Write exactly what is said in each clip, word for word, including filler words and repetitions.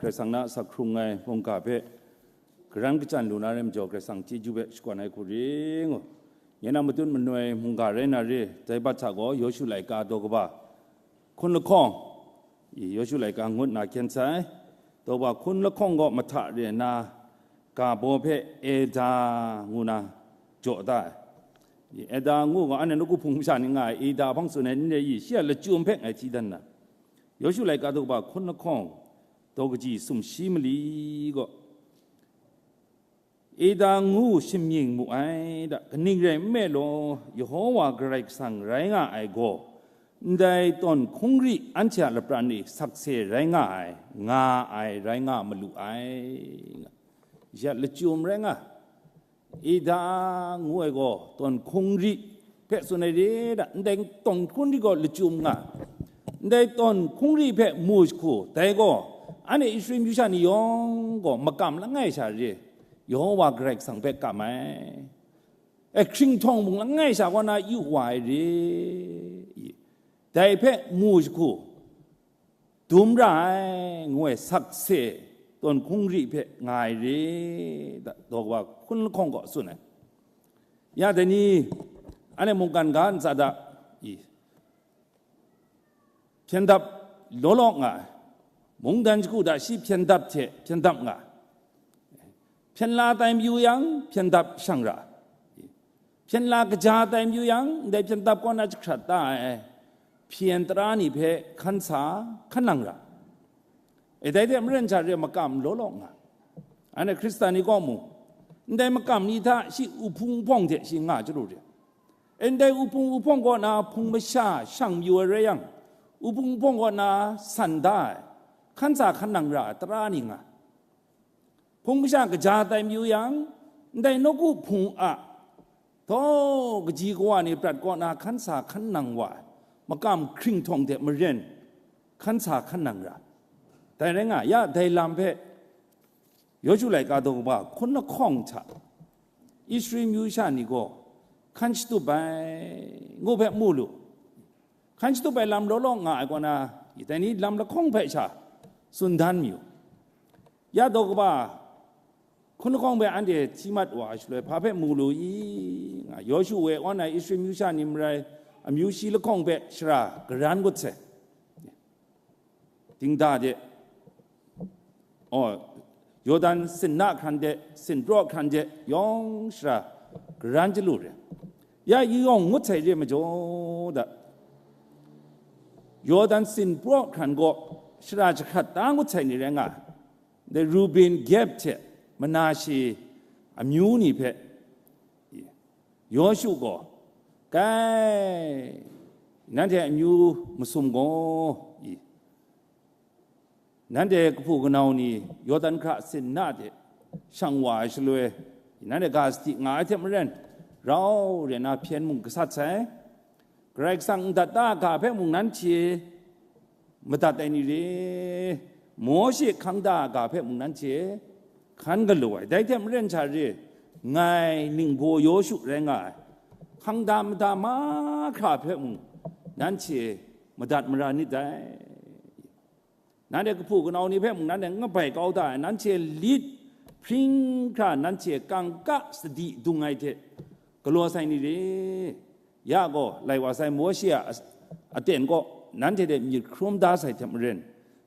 Karai Kasang na asak hkrung ai mungga hpe karan kachyan lu na rai majaw, Karai Kasang chyeju hpe shakawn ai hku ring u. Nye na matut manoi mungga rai na re, dai bat hta gaw Yawshu laika daw kaba hkun lahkawng, i, Yawshu laika ngut na hkyen sai, daw kaba hkun lahkawng gaw mahta re na, ga baw hpe Eda ngu na jaw da ai. I, Eda ngu gaw, anhte nawku hpung masha ni nga ai Eda hpang tsun ai n re i, shi a lachyum hpe ngai hti dan na. Yawshu laika daw kaba hkun lahkawng, daw kaji sumshi mali gaw, Eda ngu shamying mu ai da, kaning rai nme law, Yehova Karai Kasang rai nga ai gaw, ndai tawn hkungri anhte a lapran e sakse rai nga ai, nga ai, rai nga malu ai. Ya lachyum rai nga, Eda ngu ai gaw tawn hkungri hpe tsun ai re da, ndai tawn hkungri gaw lachyum nga, ndai tawn hkungri hpe mu jahku, dai gaw, anhte Israel myu sha ni yawng gaw makam langai sha re, Yehova Karai Kasang hpe kam ai, e, hkringhtawng mung langai sha kaw na yu wa ai re, i, dai hpe mu jahku, dum ra ai, ngu ai sakse tawn hkungri hpe nga ai re, da, daw kaba hkun lahkawng gaw tsun ai. Ya dai ni, anhte mungkan ga ntsa da, i, hpyen dap law law nga ai, mungdan jahku da shi hpyen dap hte hpyen dap nga ai. Hpyen la tai mayu yang, hpyen dap shang ra. Hpyen la kaja tai mayu yang, ndai hpyen dap kaw na jahkrat da ai hpyen tara ni hpe hkan sa, hkan nang ra. E, dai hte maren sha re makam law law nga. Anhte Hkristan ni kaw mung, ndai makam ni hta shi uhpung uhpawng hte shi nga chyalu re. E, ndai uhpung uhpawng kaw na hpung masha shang mayu ai rai yang, uhpung uhpawng kaw na san da ai, hkan sa hkan nang ra ai tara ni nga. Hpung masha kaja tai mayu yang, ndai nawku hpung a, taw kaji kawa ni prat kaw na hkan sa hkan nang wa ai, makam hkringhtawng hte maren hkan sa hkan nang ra. Dai rai nga, ya dai lam hpe Yawshu laika daw kaba hkun lahkawng hta, Israel myu sha ni gaw hkan shatup ai, ngu hpe mu lu. Hkan shatup ai lam law law nga ai kaw na, i, dai ni lam lahkawng hpe sha tsun dan mayu. Ya daw kaba hkun lahkawng hpe anhte hti mat wa ai shaloi, hpa hpe mu lu i, nga, Yawshu e awn ai Israel myu sha ni marai amyu shi lahkawng hpe shara karan ngut sai. Dingda de, oh, Yawdan sinna hkran de, sinpraw hkran de, yawng shara karan chyalu re. Ya yawng ngut sai re majaw da, Yawdan sinpraw hkran gaw shara jahkrat da ngut sai ni rai nga ai. Dai Ruben, Gad hte Manashe amyu ni hpe Yawshu gaw, "Kai, nanhte amyu masum gaw, i, nanhte kahpu kanau ni Yawdan hkra sinna de shang wa ai shaloi, nanhte ga sadi nga ai hte maren, rau re na hpyen mung gasat sai, Karai Kasang ndat da a ga hpe mung nanhte madat ai ni re, Mawshe hkang da a ga hpe mung nanhte hkan galaw ai. Dai hte maren sha re, ngai ningbaw Yawshu rai nga ai, hkang da mada mahkra hpe mung nanhte madat mara nit dai. Nanhte kahpu kanau ni hpe mung nanhte n kabai kau da ai, nanhte lit hpring hkra nanhte kangka sadi dung ai hte galaw sai ni re. Ya gaw, lai wa sai Mawshe a as-, aten kaw nanhte hte myit hkrum da sai hte maren,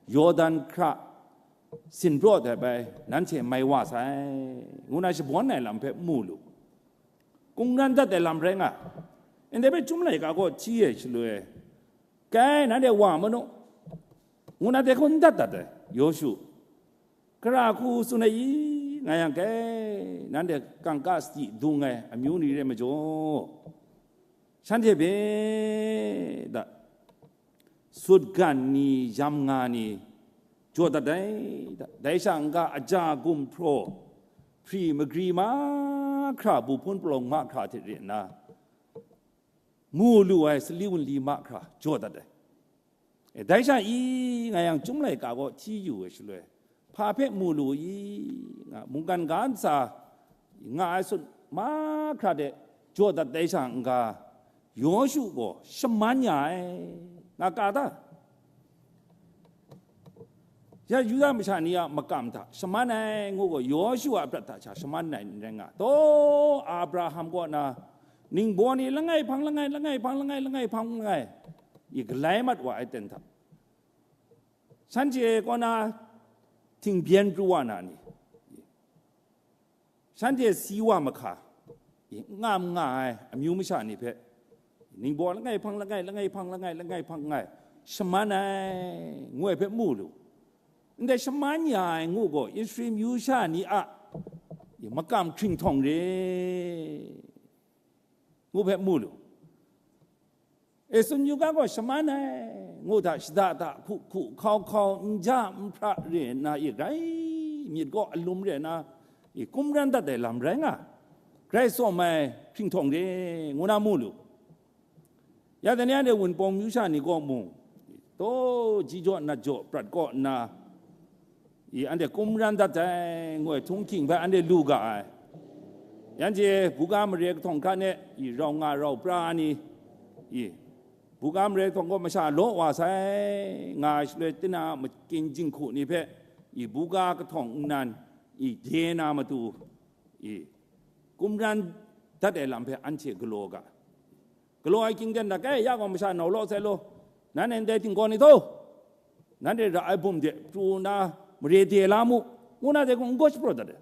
Yawdan hkra sinpraw dat bai nanhte mai wa sai, ngu na shabawn ai lam hpe mu lu. Kungran dat ai lam rai nga, ndai hpe Chyum laika gaw hti ai shaloi, "Kai, nanhte wa manu," ngu na dai hku n dat dat ai, Yawshu. Gara hku tsun ai i, nga yang, kai, nanhte kangka sadi dung ai amyu ni re majaw, shanhte hpe da, sutgan ni, yam nga ni jaw dat ai da, dai sha n-ga aja gumhpraw, hpri magri mahkra, bu hpun palawng mahkra hte re nna, mu lu ai sali wunli mahkra jaw dat ai. E, dai sha i, nga yang, Chyum laika gaw hti yu ai shaloi, hpa hpe mu lu i, nga, mungkan ga ntsa nga ai sut mahkra de jaw dat dai sha n-ga, Yawshu gaw shaman ya ai, nga ka ta? Ya Yuda masha ni a makam hta shaman ai ngu gaw, Yawshu a prat hta sha shaman ai n rai nga. Taw, Abraham kaw na ningbaw ni langai hpang langai, langai hpang langai, langai hpang langai, i galai mat wa ai ten hta, shanhte kaw na htingbyen pru wa na ni, shanhte si wa mahka, i, n ngam nga ai amyu masha ni hpe, ningbaw langai hpang langai, langai hpang langai, langai hpang langai, shaman ai, ngu ai hpe mu lu. Ndai shaman ya ai ngu gaw, Israel myu sha ni a, i, makam hkringhtawng re, ngu hpe mu lu. E, tsun yu ga gaw, shaman ai ngu hta, shada hta hku hku hkau hkau, n ja n hpra re nna, i, grai myit gaw alum re nna, i, kumran dat ai lam rai nga, grai tsawm ai hkringhtawng re, ngu na mu lu. Ya, dai ni anhte Wunpawng myu sha ni gaw mung, taw, ji jaw nat jaw prat kaw nna, i, anhte kumran dat ai, ngu ai htunghking hpe anhte lu ga ai. Yanhte buga mare kahtawng hkan e, i, rau nga rau pra ni, i, buga mare kahtawng gaw masha law wa sai, nga ai shaloi, tinang a makyin jinghku ni hpe, i, buga kahtawng nnan, i, de na matu, i, kumran dat ai lam hpe anhte galaw ga. Galaw ai hkying ten hta, kai ya gaw masha nau law sai law, nanhte ndai htinggaw ni tau, nanhte ra ai bum de pru nna mare de la mu, ngu na dai hku n gaw shaprawt dat ai.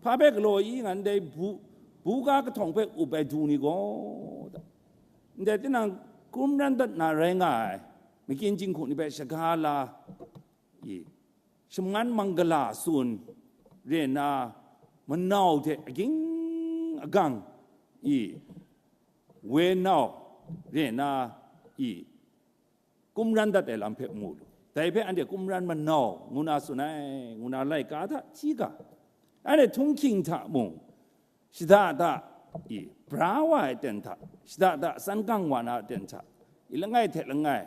Hpa hpe galaw i nga ndai bu, buga kahtawng hpe up ai du ni gaw, ndai tinang kumran dat na rai nga ai makyin jinghku ni hpe shaga la, i, shaman manggala tsun re nna, manau hte aging agang, i, wenau re nna, i, kumran dat ai lam hpe mu lu. Dai hpe anhte kumran manau ngu na tsun ai, ngu na laika hta hti ga, anhte htunghking hta mung, shada hta, i, bra wa ai ten hta, shada hta san gang wa na ten hta, i, langai hte langai,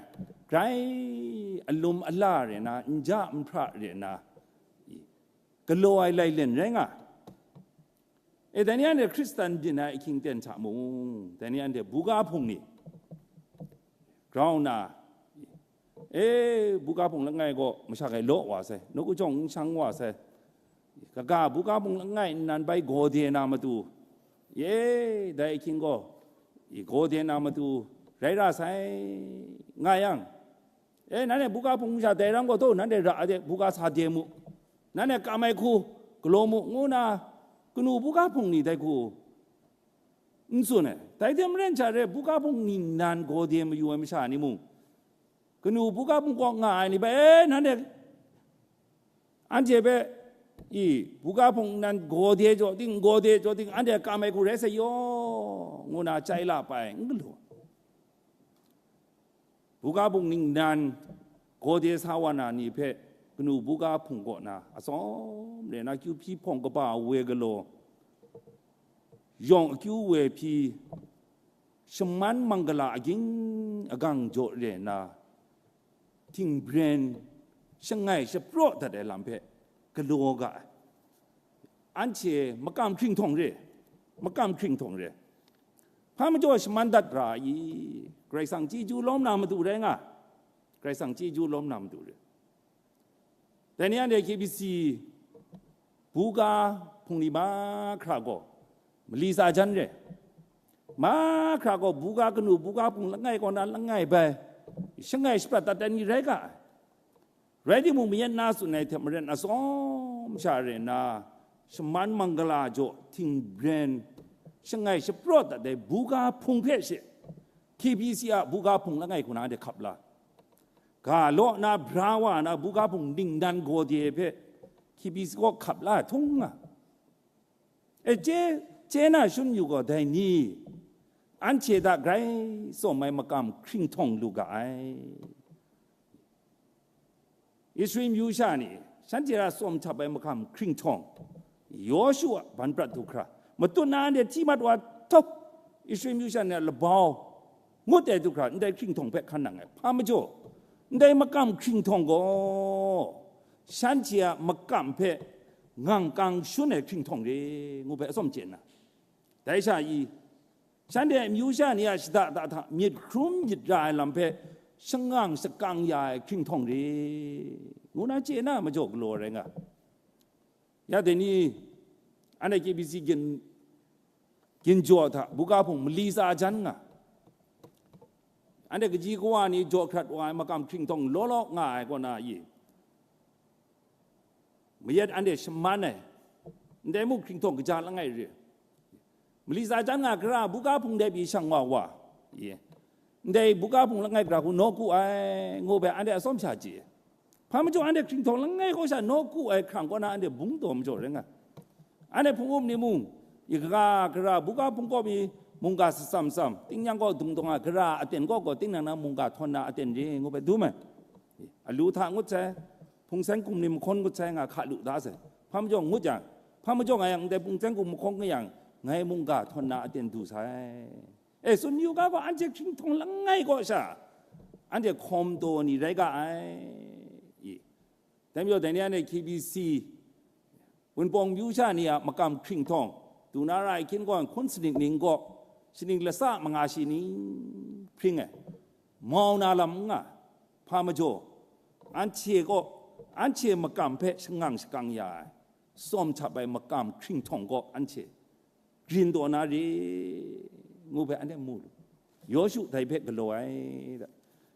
grai alum ala re na, n ja n hpra re na, i, galaw ai lailen rai nga. E, dai ni anhte Hkristan byin ai ahkying ten hta mung, dai ni anhte buga hpung ni grau nna, e, buga hpung langai gaw masha gai law wa sai, nawku jawng n shang wa sai, kaga buga hpung langai nnan bai gaw de na matu, e, dai ahkying gaw, i, gaw de na matu rai ra sai, nga yang, e, nanhte buga hpung masha dai ram gaw, taw, nanhte ra de buga sa de mu, nanhte kam ai hku galaw mu, ngu na, kanu buga hpung ni dai hku n tsun ai. Dai hte maren sha re, buga hpung ningnan gaw de mayu ai masha ni mung, kanu buga hpung kaw nga ai ni hpe, e, nanhte, anhte hpe, i, buga hpung nnan gaw de jaw ting, gaw de jaw ting, anhte kam ai hku rai sai yaw, ngu na chyai la pai, n galaw. Buga hpung ningnan gaw de sa wa na ni hpe, kanu buga hpung kaw na atsawm re na, kyu hpyi hpawng kaba we galaw, yawng akyu we hpyi, shaman manggala aging agang jaw re na, htingbren shangai shapraw dat ai lam hpe galaw ga ai. Anhte makam hkringhtawng re, makam hkringhtawng re. Hpa majaw shaman dat ra i? Karai Kasang chyeju lawm na matu rai nga, Karai Kasang chyeju lawm na matu re. Dai ni anhte K B C buga hpung ni mahkra gaw mali tsa jan re. Mahkra gaw buga kanu, buga hpung langai kaw na langai bai shangai shaprat dat ai ni rai ga ai. Rai timung, mayan na tsun ai hte maren atsawm sha re na, shaman manggala jaw htingbren shangai shapraw dat ai buga hpung hpe she, K B C a buga hpung langai hku na de hkap la, ga law na bra wa na buga hpung ningnan gaw de hpe K B C kaw hkap la htung nga. E, chye, chye na shun yu gaw, dai ni anhte hta grai tsawm ai makam hkringhtawng lu ga ai. Israel myu sha ni shanhte hta tsawm htap ai makam hkringhtawng, Yawshu a ban prat du hkra, matut na anhte hti mat wa htawk, Israel myu sha ni a labau ngut ai du hkra, ndai hkringhtawng hpe hkan nang ai. Hpa majaw, ndai makam hkringhtawng gaw shanhte a makam hpe ngang kang shun ai hkringhtawng re, ngu hpe atsawm chye nna, dai sha i, shanhte a myu sha ni a shada da hta myit hkrum myit ra ai lam hpe shangang shakang ya ai hkringhtawng re, ngu na chye na majaw galaw rai nga. Ya dai ni, anhte K B C gin, ginjaw hta buga hpung mali tsa jan nga. Anhte kaji kawa ni jaw hkrat wa ai makam hkringhtawng law law nga ai kaw na i, mayat anhte shaman ai, ndai muk hkringhtawng kaja langai re. Mali tsa jan nga, gara buga hpung de pyi shang wa wa, ye, ndai buga hpung langai gara hku naw ku ai, ngu bai anhte atsawm sha chye. Hpa majaw anhte hkringhtawng langai kaw sha naw ku ai hkrang kaw na anhte bung taw majaw rai nga. Anhte hpung up ni mung, i kaga gara buga hpung kaw mi mungga satsam tsam, tingnyang kaw dung dawng a gara aten kaw gaw tinang na mungga htawn na aten re, ngu bai dum ai. Alu hta ngut sai, hpung seng kum ni mahkawn ngut sai nga hka lu da sai. Hpa majaw ngut yang, hpa majaw nga yang, ndai hpung seng kum mahkawn nga yang, ngai mungga htawn na aten du sai. E, tsun yu ga gaw, anhte hkringhtawng langai kaw sha, anhte hkawm taw ni rai ga ai. I, dai majaw, dai ni anhte K B C, Wunpawng myu sha ni a makam hkringhtawng, du na ra ai hkin gaw, hkun sanit ning gaw, shaning lasa manga shi ni hpring ai, mau na lam n nga, hpa majaw, anhte gaw, anhte makam hpe shangang shakang ya ai, tsawm htap ai makam hkringhtawng gaw anhte grin taw na re, ngu hpe anhte mu lu. Yawshu dai hpe galaw ai,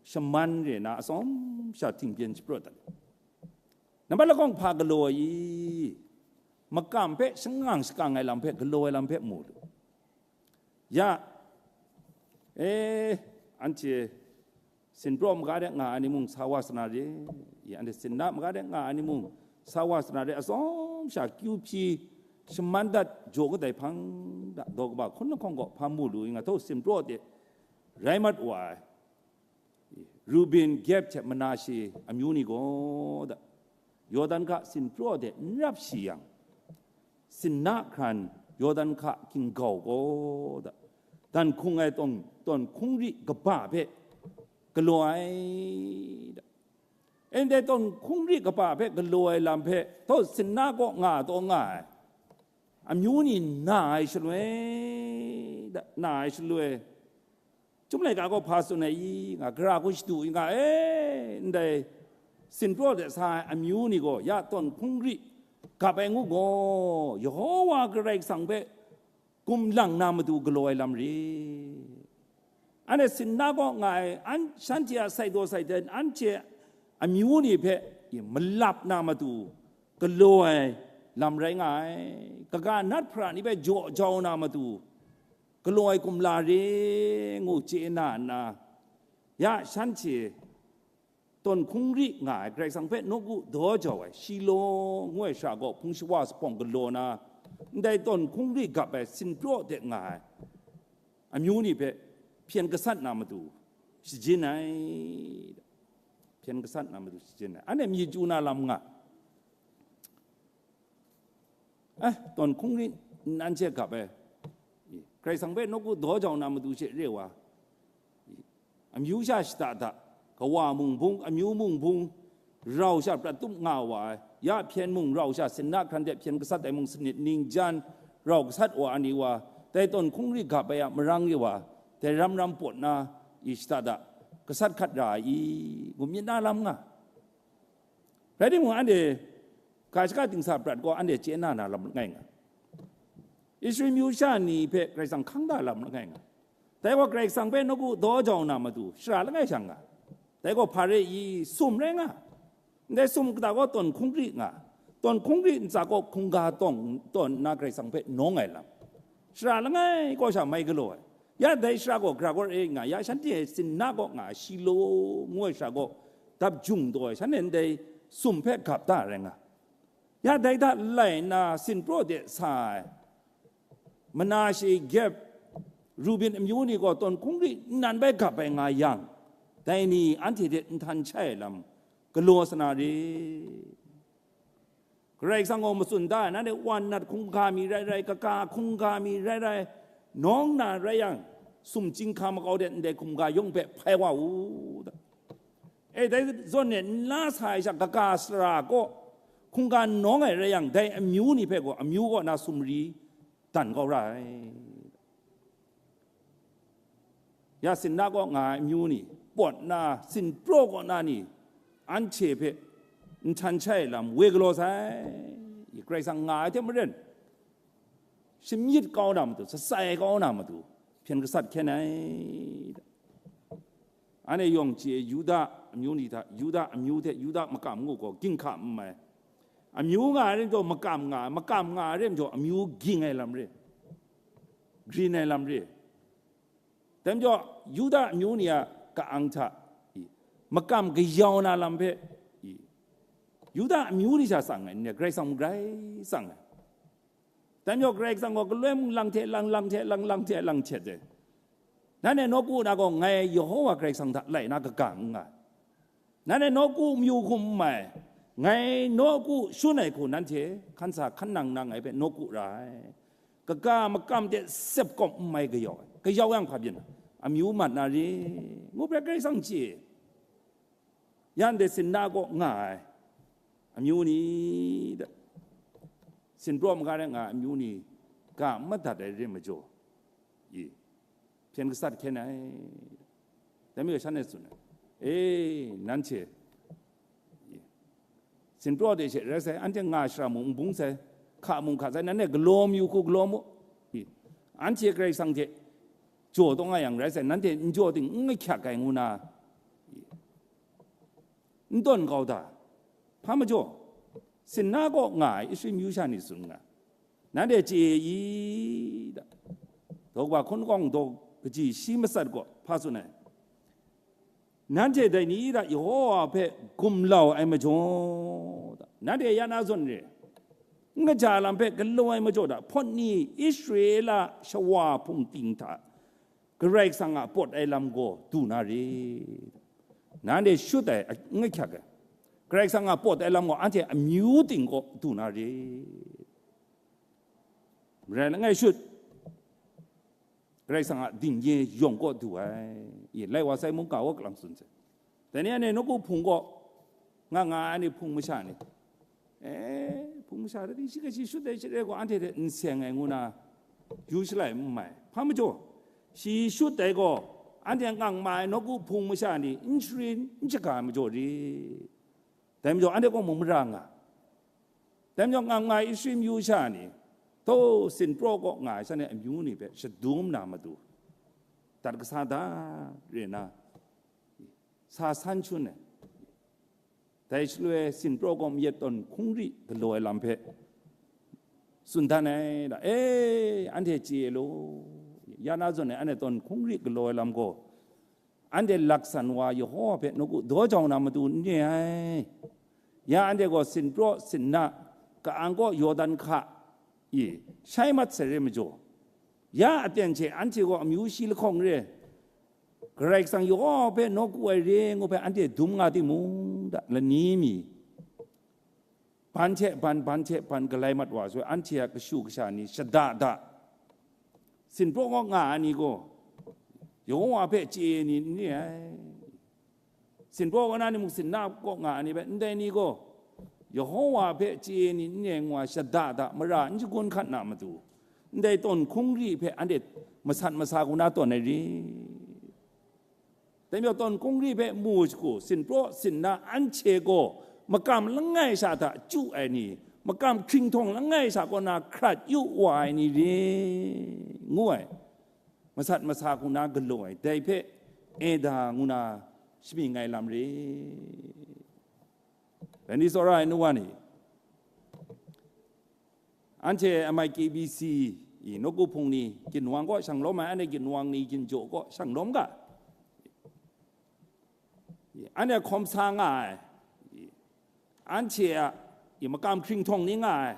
shaman re na atsawm sha htingpyen shaprawt dat. Nambat lahkawng hpa galaw ai i? Makam hpe shangang shakang ai lam hpe galaw ai lam hpe mu lu. Ya, e, anhte sinpraw maga de nga ai ni mung sa wa sa na re, ya, anhte sinna maga de nga ai ni mung sa wa sa na re, atsawm sha kyu hpyi shaman dat jaw kadai hpang da, daw kaba hkun lahkawng gaw hpa mu lu i nga tho, sinpraw de rai mat wa ai Ruben, Gad hte Manashe amyu ni gaw da, Yawdan hka sinpraw de n rap shi yang, sinna hkran Yawdan hka hkinggau gaw da, dan hkung ai tawn, tawn hkungri kaba hpe galaw ai da. Ndai tawn hkungri kaba hpe galaw ai lam hpe tau sinna kaw nga taw nga ai amyu ni na ai shaloi, da, na ai shaloi, Chyum laika gaw hpa tsun ai i nga, gara hku shadu i nga, e, ndai sinpraw de sa ai amyu ni gaw ya tawn hkungri gap ai ngu gaw, Yehova Karai Kasang hpe gumlang na matu galaw ai lam re. Anhte sinna kaw nga ai, an, shanhte a sai daw sai hten anhte amyu ni hpe malap na matu galaw ai lam rai nga ai. Kaga nat hpara ni hpe jaw jau na matu galaw ai kumla re ngu chye na nna, ya shanhte tawn hkungri nga ai, Karai Kasang hpe nawku daw jau ai, Shilo ngu ai shara gaw hpung shawa zuphpawng galaw na, ndai tawn hkungri gap ai sinpraw de nga ai amyu ni hpe hpyen gasat na matu shajin ai, hpyen gasat na matu shajin ai. Anhte myi chyu na lam nga, eh, tawn hkungri nan hte gap ai, Karai Kasang hpe nawku daw jau na matu she re wa, amyu sha shada da, kawa mung bung, amyu mung bung, rau sha prat tup nga wa ai, ya hpyen mung rau sha sinna hkran de hpyen gasat ai mung sanit ningjan rau gasat wa ai ni wa, dai tawn hkungri gap ai a marang re wa, dai ram ram pawt na i shada da, gasat hkat ra ai i, ngu myit na lam nga. Rai timung, anhte ga shaka dingsa prat gaw anhte chye na na lam langai nga. Israel myu sha ni hpe Karai Kasang hkang da lam langai nga. Dai gaw Karai Kasang hpe nawku daw jau na matu shara langai shang nga. Dai gaw hpa re i? Sum rai nga. Ndai sum kata gaw tawn hkungri nga. Tawn hkungri ntsa gaw hkungga tawng tawn nna Karai Kasang hpe nawng ai lam, shara langai kaw sha mai galaw ai. Ya dai shara gaw gara gaw re nga, ya shanhte sinna kaw nga ai Shilo ngu ai shara gaw dap jung taw ai, shanhte ndai sum hpe gap da rai nga. Ya dai hta lai nna sinpraw de sa ai Manashe, Gad, Ruben amyu ni gaw tawn hkungri nnan bai gap ai nga yang, dai ni anhte hte nhtan shai ai lam galaw sa na re. Karai Kasang gaw matsun da ai, nanhte wan nat hkungga mi rai rai, kaga hkungga mi rai rai, nawng na rai yang, sumching hka makau de ndai hkungga yawng hpe hpai wa u, da. E, dai zawn e nla sa ai sha kaga sara kaw hkungga nawng ai rai yang, dai amyu ni hpe gaw amyu kaw na sumri dan kau ra ai. Ya sinna kaw nga ai amyu ni, pawt na, sinpraw kaw na ni, anhte hpe nhtan shai lam woi galaw sai. Karai Kasang nga ai hte maren, shamyit kau na matu, satsai kau na matu, hpyen gasat hkyen ai. Anhte yawng chye, Yuda amyu ni hta, Yuda amyu hte Yuda makam ngu gaw ginhka n mai. Amyu nga ai rai majaw makam nga ai, makam nga ai rai majaw amyu ging ai lam re, grin ai lam re. Dai majaw, Yuda amyu ni a ka-ang hta, i, makam kayau na lam hpe, i, Yuda amyu ni sha tsang ai, n-, Karai Kasang mung grai tsang ai. Dai majaw, Karai Kasang gaw galoi mung lang hte lang, lang hte lang, lang hte lang htet ai. Nanhte nawku na gaw, ngai Yehova Karai Kasang hta lai na kaga n nga ai. Nanhte nawku mayu hkum n mai, ngai nawku shun ai hku nanhte hkan sa hkan nang na ngai hpe nawku ra ai. Kaga makam hte sep kawp n mai kayau ai. Kayau yang hpa byin ai? Amyu mat na re, ngu hpe Karai Kasang chye. Yan de sinna kaw nga ai amyu ni, sinpraw maga rai nga ai amyu ni, ga n madat ai re majaw, i, hpyen gasat hkyen ai. Dai majaw shanhte tsun ai, e, nanhte, i, sinpraw de she rai sai, anhte nga shara mung n bung sai, hka mung hka sai, nanhte galaw mayu hku galaw mu. I, anhte Karai Kasang hte jaw taw nga yang rai sai, nanhte n jaw ting n ahkyak ai ngu na, i, n tawn kau da. Hpa majaw, sinna kaw nga ai Israel myu sha ni tsun nga, nanhte chye i da, daw kaba hkun kawng daw kaji shi matsat gaw hpa tsun ai? Nanhte dai ni da Yehova hpe gumlau ai majaw da, nanhte ya na zawn re, n kaja lam hpe galaw ai majaw da, hpawt ni Israela shawa hpung ting hta Karai Kasang a pawt ai lam gaw du na re. Nanhte shut ai, n ahkyak ai, Karai Kasang a pawt ai lam gaw anhte amyu ting kaw du na re. Marai langai shut, Karai Kasang a dingye yawng kaw du ai. I, lai wa sai mungga wa kalam tsun sai. Dai ni anhte nawku hpung kaw nga nga ai ni, hpung masha ni, e, hpung masha rai ting, shi gaw shi shut ai shi rai gaw, anhte hte n seng ai ngu na yu shalai n mai. Hpa majaw, shi shut ai gaw, anhte ngak ma ai nawku hpung masha ni n sharin n shaga ai majaw re. Dai majaw, anhte kaw mung mara nga. Dai majaw, ngak ma ai Israel myu sha ni, taw sinpraw kaw nga ai shanhte amyu ni hpe shadum na matu, dat kasa da re na, sa san shun ai. Dai shaloi sinpraw kaw mayat tawn hkungri galaw ai lam hpe tsun dan ai da, e, anhte chye ai law, ya na zawn e, anhte tawn hkungri galaw ai lam gaw, anhte laksan wa Yehova hpe nawku daw jau na matu n re ai. Ya anhte gaw sinpraw sinna, ka-ang kaw Yawdan hka, i, shai mat sai re majaw, ya aten hte anhte gaw amyu shi lahkawng re, Karai Kasang Yehova hpe nawku ai re ngu hpe anhte dum nga timung, da, lani mi, ban hte ban, ban hte ban galai mat wa sai, anhte a kashu kasha ni shada da, sinpraw kaw nga ai ni gaw, Yehova hpe chye ai ni n re ai. Sinpraw kaw na ni mung sinna kaw nga ai ni hpe, ndai ni gaw Yehova hpe chye ai ni n re ai ngu ai shada da, mara n shagun hkat na matu, ndai tawn hkungri hpe anhte masat masa hku na tawn ai re. Dai majaw, tawn hkungri hpe mu shagu, sinpraw sinna anhte gaw makam langai sha hta chyu ai ni, makam hkringhtawng langai sha kaw na hkrat yu wa ai ni re, ngu ai, masat masa hku na galaw ai, dai hpe Eda ngu na shamying ai lam re. Dai ni tsawra ai nu wa ni, anhte M I K B C i nawku hpung ni ginwang kaw shang lawm ai, anhte ginwang ni ginjaw kaw shang lawm ga, anhte hkawm sa nga ai, anhte a, i, makam hkringhtawng ni nga ai,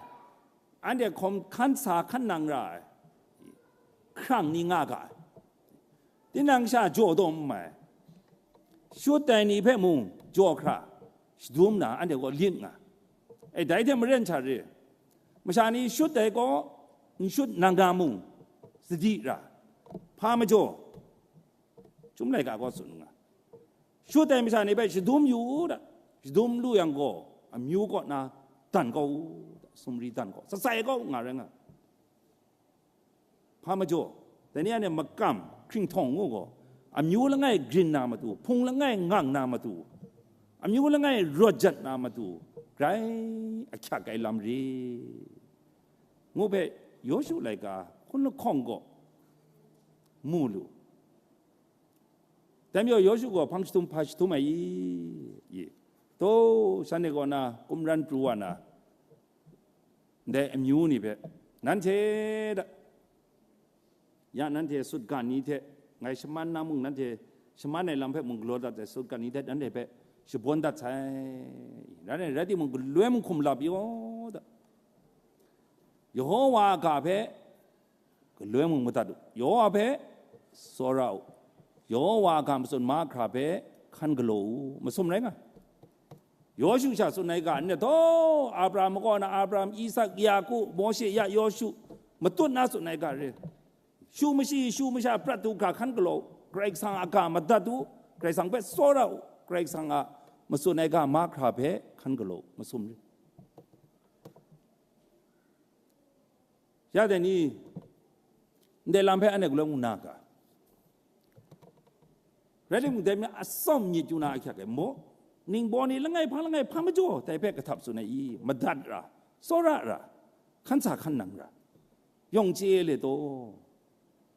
anhte hkawm hkan sa hkan nang ra ai, hkrang ni nga ga ai. Tinang sha jaw taw n mai, shut ai ni hpe mung jaw hkra shadum na anhte gaw lit nga. E, dai hte maren hta re, masha ni shut ai gaw n shut nang na mung sadi ra, hpa majaw, Chyum laika gaw tsun nga, shut ai masha ni hpe shadum yu u da, shadum lu yang gaw, amyu kaw na dan kau u da, sumri dan kau, satsai kau nga rai nga. Hpa majaw, dai ni anhte makam hkringhtawng ngu gaw, amyu langai grin na matu, hpung langai ngang na matu, amyu langai rawt jat na matu, grai ahkyak ai lam re, ngu hpe, Yawshu laika hkun lahkawng gaw mu lu. Dai majaw Yawshu gaw hpang jahtum hpa jahtum ai i? I, taw, shanhte kaw na kumran pru wa na, ndai amyu ni hpe, nanhte da, ya nanhte sutgan ni hte, ngai shaman na mung, nanhte shaman ai lam hpe mung galaw dat ai sutgan ni hte nanhte hpe shabawn dat sai. Rai, rai timung, galoi mung hkum lap yaw da, Yawhowa a ga hpe galoi mung madat u, Yawhowa hpe tsawra u, Yawhowa a ga matsun mahkra hpe hkan galaw u, masum rai nga. Yawshu sha tsun ai ga n rai taw, Abraham kaw na Abraham, Isak, Yaku, Mawshe, ya Yawshu, matut na tsun ai ga re. Shu mashi, shu masha prat du hkra hkan galaw u, Karai Kasang a ga madat u, Karai Kasang hpe tsawra u, Karai Kasang a matsun ai ga mahkra hpe hkan galaw u, masum re. Ya dai ni, ndai lam hpe anhte galoi mung na ga? Rai timung, dai mi atsawm myit yu na ahkyak ai maw? Ningbaw ni langai hpang langai hpa majaw dai hpe kahtap tsun ai i? Madat ra, tsawra ra, hkan sa hkan nang ra, yawng chye le taw.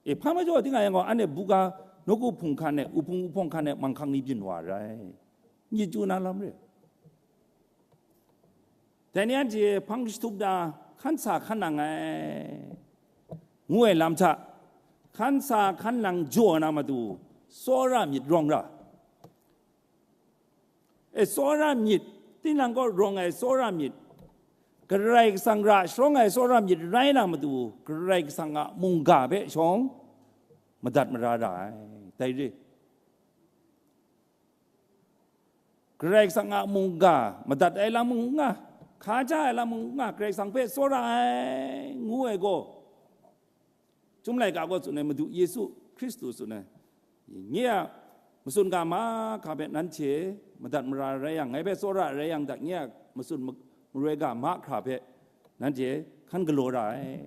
E, hpa majaw, tinang yang gaw, anhte buga nawku hpung hkan e, uhpung uhpawng hkan e, manghkang ni byin wa rai, myit yu na lam re. Dai ni anhte hpang jahtum na hkan sa hkan nang ai, ngu ai lam hta, hkan sa hkan nang jaw na matu, tsawra myit rawng ra. E, tsawra myit, tinang kaw rawng ai tsawra myit, Karai Kasang ra sharawng ai tsawra myit rai na matu, Karai Kasang a mungga hpe shawng madat mara ra ai, dai re. Karai Kasang a mungga madat ai lam mung n nga, hkaja ai lam mung n nga, Karai Kasang hpe tsawra ai ngu ai gaw, Chyum laika gaw tsun ai, Madu Yesu Hkristu tsun ai, nye a matsun ga mahkra hpe nanhte madat mara rai yang, ngai hpe tsawra rai yang, dat nye a matsun ma-, maroi ga mahkra hpe nanhte hkan galaw ra ai.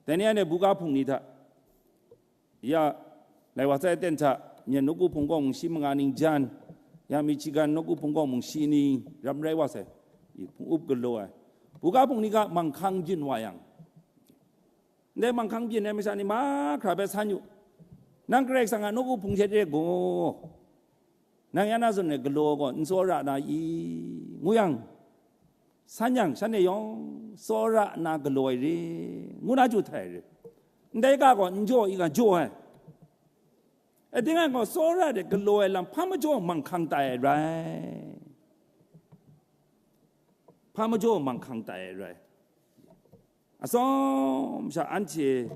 Dai ni anhte buga hpung ni hta, ya, lai wa sai aten hta, Myen nawku hpung gaw mung shi manga ning jan, ya, Michigan nawku hpung gaw mung shi ning ram rai wa sai, i hpung up galaw ai. Buga hpung ni ga manghkang byin wa yang, ndai manghkang byin ai masha ni mahkra hpe san yu, nang Karai Kasang a nawku hpung hte re gaw, nang ya na zawn e galaw gaw n tsawra na i? Ngu yang, san yang, shanhte yawng tsawra nna galaw ai re, ngu na chyu htai ai re. Ndai ga gaw n jaw i nga, jaw ai. E, tinang gaw tsawra de galaw ai lam hpa majaw manghkang tai ai rai. Hpa majaw manghkang tai ai rai. Atsawm sha anhte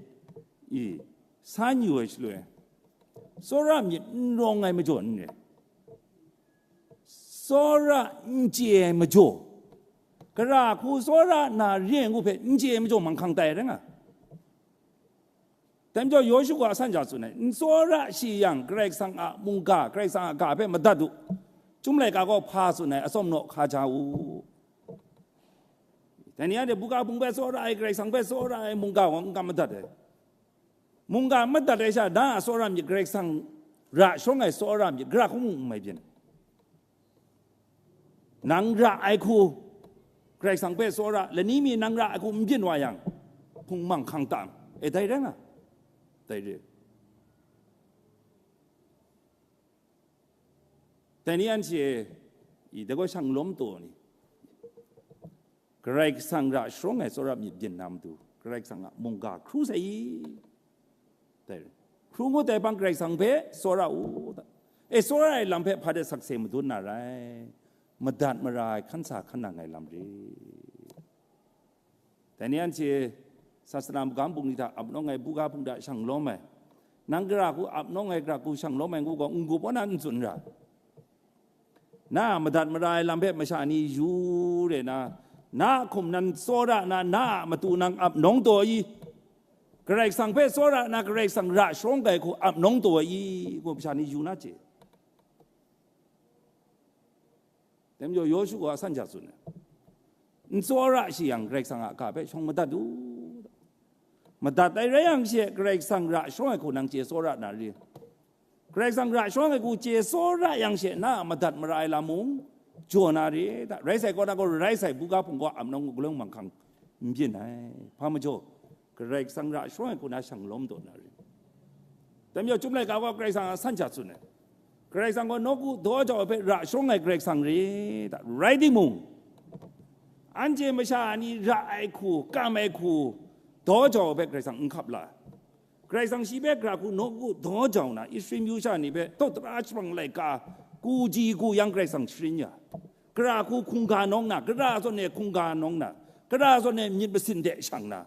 i san yu ai shaloi, tsawra myit n rawng ai majaw n re, tsawra n chye ai majaw, gara hku tsawra na re ai ngu hpe n chye ai majaw manghkang tai rai nga. Dai majaw Yawshu gaw asan ja tsun ai, n tsawra shi yang, Karai Kasang a mungga, Karai Kasang a ga hpe madat u, Chyum laika gaw hpa tsun ai, atsawm naw hkaja u. Dai ni anhte buga hpung hpe tsawra ai, Karai Kasang hpe tsawra ai mungga gaw n kam madat ai. Mungga madat ai sha, na a tsawra myit, Karai Kasang ra sharawng ai tsawra myit, gara hku mung n mai byin. Nang ra ai hku, Karai Kasang hpe tsawra, lani mi nang ra ai hku n byin wa yang, hpung manghkang tam. E, dai rai nga, dai re. Dai ni anhte, i, dai gaw shang lawm taw ni, Karai Kasang ra sharawng ai tsawra myit byin na matu, Karai Kasang a mungga hkru sai i? Dai, hkru ngut ai hpang Karai Kasang hpe tsawra u, da. E, tsawra ai lam hpe hpa de sakse madun na rai, madat mara ai, hkan sa hkan nang ai lam re. Dai ni anhte sasana magam bungli hta ap nawng ai buga hpung hta shang lawm ai, nang gara hku ap nawng ai, gara hku shang lawm ai ngu gaw, n-gup wa na n tsun ra. Na a madat mara ai lam hpe masha ni yu re na, na a hkum nan tsawra na, na a matu nang ap nawng taw i? Karai Kasang hpe tsawra na, Karai Kasang ra sharawng ai hku ap nawng taw i? Ngu masha ni yu na chye. Dai majaw Yawshu gaw asan ja tsun ai, n tsawra shi yang, Karai Kasang a ga hpe shawng madat u. Madat ai rai yang she, Karai Kasang ra sharawng ai hku nang chye tsawra na ri? Karai Kasang ra sharawng ai hku chye tsawra yang she, na a madat mara ai lam mung jaw na ri ta? Rai sai kaw na gaw, rai sai, buga hpung gaw ap nang galawng manghkang n byin ai. Hpa majaw, Karai Kasang ra sharawng ai hku na shang lawm taw na ri? Dai majaw, Chyum laika gaw Karai Kasang a san sha tsun ai. Karai Kasang gaw nawku daw jau ai hpe ra sharawng ai Karai Kasang ri ta? Rai timung, anhte masha ni ra ai hku, kam ai hku, daw jau ai hpe Karai Kasang n hkap la ai. Karai Kasang shi hpe gara hku nawku daw jau na, Israel myu sha ni hpe tawt tara shabang laika, ku ji ku yang Karai Kasang sharin ya. Gara hku hkungga nawng na, gara zawn e hkungga nawng na, gara zawn e myit masin de shang na,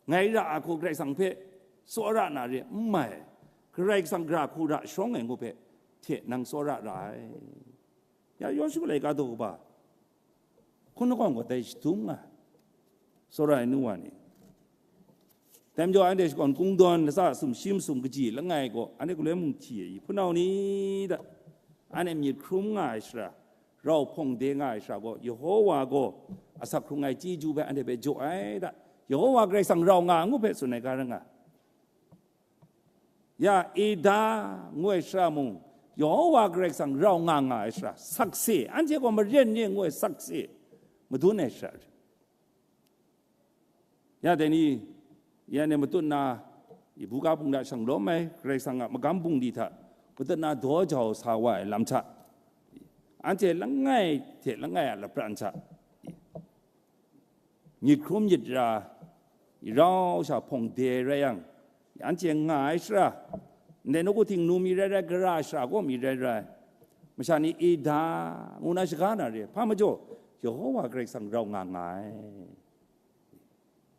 ngai ra a hku Karai Kasang hpe tsawra na re, n mai. Karai Kasang gara hku ra sharawng ai ngu hpe hte nang tsawra ra ai. Ya Yawshu laika daw kaba hkun lahkawng gaw dai shadum nga ai, tsawra ai nu wa ni. Dai majaw, anhte shakawn kungdawn, latsa sumshi masum kaji langai gaw, anhte galoi mung hti ai, hpunau ni ta? Anhte myit hkrum nga ai shara, rau hpawng de nga ai shara gaw, Yehowa gaw asak hkrung ai chyeju hpe anhte hpe jaw ai ta? Yehowa Karai Kasang rau nga ai ngu hpe tsun ai ga rai nga. Ya Eda ngu ai shara mung, Yehowa Karai Kasang rau nga nga ai shara, sakse, anhte gaw maren ni ngu ai sakse madun ai shara ri. Ya dai ni, ya ni matut na, i buga hpung hta shang lawm ai, Karai Kasang a magam bungli hta matut na daw jau sa wa ai lam hta, anhte langai hte langai a lapran hta, myit hkrum myit ra, i rau sha hpawng de rai yang, anhte nga ai shara, ndai nawku htingnu mi rai rai, gara shara gaw mi rai rai, masha ni Eda ngu na shaga na re, hpa majaw, Yehowa Karai Kasang rau nga nga ai.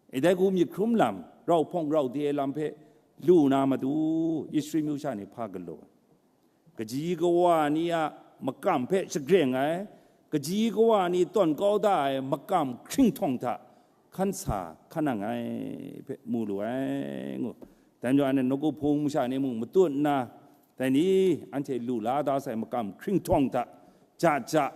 E dai hku myit hkrum lam, rau hpawng rau de ai lam hpe lu na matu, Israel myu sha ni hpa galaw ai. Kaji kawa ni a makam hpe shagreng ai, kaji kawa ni tawn kau da ai makam hkringhtawng hta hkan sa hkan nang ai hpe mu lu ai ngu. Dai majaw, anhte nawku hpung masha ni mung matut nna, dai ni anhte lu la da sai makam hkringhtawng hta ja ja